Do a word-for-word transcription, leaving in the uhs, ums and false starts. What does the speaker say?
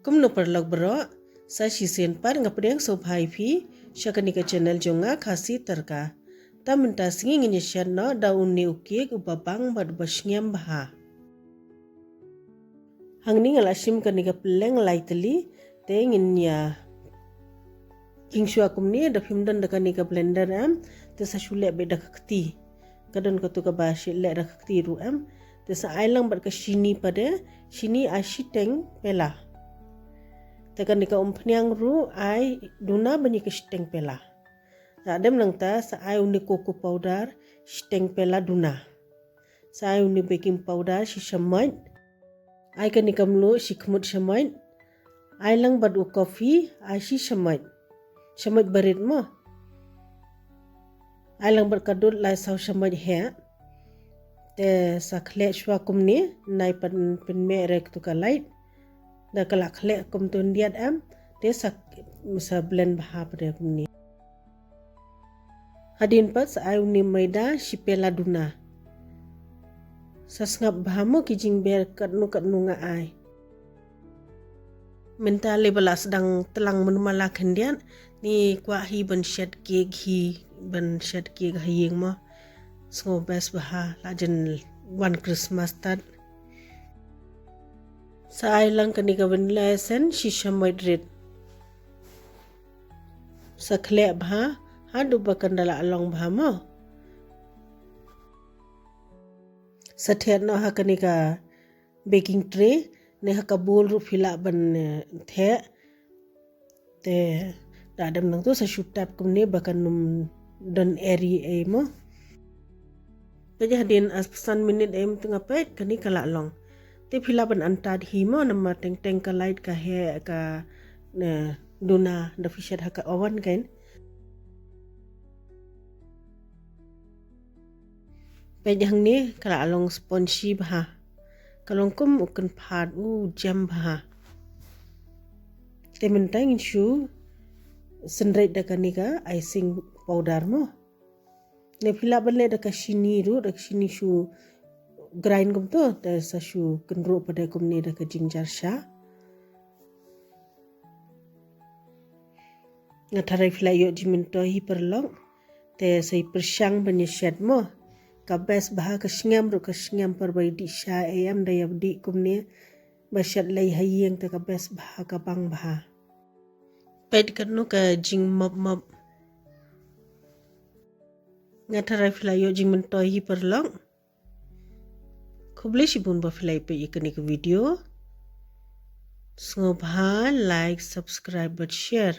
Kumno paralok baroh, sa shisien pat nga pdiang sngewbha ïa phi sha kane ka channel jong nga, Khasi Tadka. Te mynta sngi ngin ïa shet noh da une u kek uba bang bad uba sngem bha. Hangne nga la shim kane ka pylleng lai tylli, te ngin ïa king shuwa kumne. Da phim don da kane ka blender em, te sa shu leh beit da ka kti. Ka don katu kaba shu leh da ka kti ruh em. Te sa ai lang bad ka shini pat de, shini ai shiteng pela. Te kane ka umphniang ruh ai duna ban ïa ka shiteng pela. Hadien nangta sa ai une cocoa powder shiteng pela duna. Sa ai une baking powder shi shamoit. Ai kane ka mluh shi khmut shamoit. Ai lang bad u coffee ai shi shamoit. Shamoit barit mo. Ai lang bad ka dud lai saw shamoit heh. Te sa khleh shuwa kumne, nai pyn-, pynmih re katu ka light. Da ka la khleh kumtu khyndiat em, te sa, sa blend bha pat re kumne. Hadien pat sa ai une maida shi pela duna. Sa sngap bha mo ki jingber katno katno nga ai. Mynta lei ba la sdang tlang mynmala khyndiat, ngi kwah hi ban shet kek hi, ban shet kek ha ïing mo. Sngew best bha, la jan wan Christmas tad. Sa ai lang kane ka vanilla essence shi shamoit rit. Sa khleh bha haduh ba kan da la long bha mo. Sa thied noh ha kane ka baking tray, ne ha ka bowl ruh phi lah ban, eh, thied. Te da dam nangtu sa shu tap kumne ba kan ym don eri ei mo. Te hadien ar san minit em te nga peit kane ka la long. Te phi lah ban antad hi mo, namar teng teng ka light ka heh ka, eh, duna da phi shet ha ka oven kan. Peit hangne ka la long spongy bha. Ka long kum u kynphad u jem bha. Te mynta ngin shu synreit da kane ka icing powder mo. Ne phi lah ban leh da ka shini ruh, da ka shini shu grind kumtu, te sa shu kynruh pat de kumne da ka jingjar sha. Nga tharai phi la ïoh jingmyntoi hi paralok. Te sa ïa pyrshang ban ïa shet mo. Ka best bha ka sngem ruh ka sngem, por ba ïa dih sha ei em, da ïa dih kumne ba shet lei ha ïing te ka best bha, ka bang bha. Peit katno ka jingmop mop. Nga tharai phi la ïoh jingmyntoi hi paralok. Khublei shibun ba phi la ïa peit ïa kane ka video. Sngewbha like, subscribe bad share.